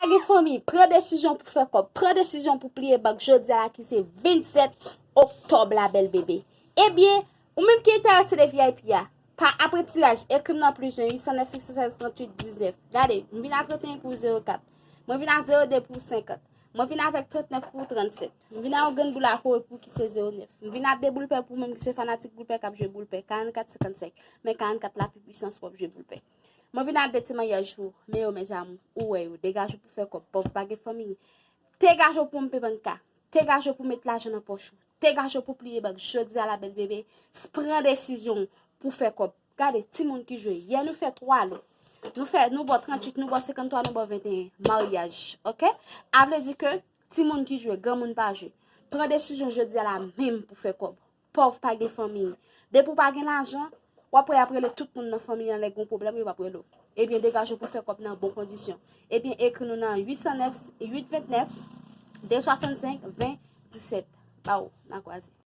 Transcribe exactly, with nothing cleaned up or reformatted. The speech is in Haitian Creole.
Gen fanmi, pran desizyon pou fè kòb. Pran desizyon pou pliye bag jodi a la ki se vennsèt oktòb la, bèl bebe. Ebyen, ou menm ki enterese de V I P a, pa apre tiraj, ekri m nan plis yen uit san nèf senk san sèz tranntuit diznèf. Gade, m vin a trannteyen pou zewo kat. Mwen vin a zewo de pou senkant. Mwen vin avèk trannèf pou trannsèt. M vin a yon grenn boul a kore pou ki se zewo nèf. M vin a de boul pè pou menm ki se fanatik boul pè k ap jwe boul pè, karannkat senkannsenk. Men karannkat la pi pwisans pou ap jwe boul pè. Mwen vin a de ti maryaj pou, men yo, mes amours, ou wè yo, degaje w pou fè kòb, pòv pa gen fanmi. Degaje w pou w peye bank ka. Degaje w pou w met lajan nan pòch ou. Degaje w pou w pliye bag jodi a la, bèl bebe. Pran desizyon w pou w fè kòb. Gade, timoun ki jwe. Yè nou fè twa lo. Nou fè, nou bò tranntuit, nou bò senkanntwa, nou bò venteyen. Maryaj, oke? A vle di ke timoun ki jwe, granmoun pa jwe. Pran desizyon jodi a la menm pou fè kòb. Pòv pa gen fanmi. Depi w pa gen lajan, w ap wè y ap rele tout moun nan fanmi an lè gen yon pwoblèm, yo p ap rele w. Ebyen, degaje w pou fè kòb nan bon kondisyon. Ebyen, ekri nou nan uit san nèf, uit vennèf, de swasannsenk, ven, disèt. Ba w, n a kwaze.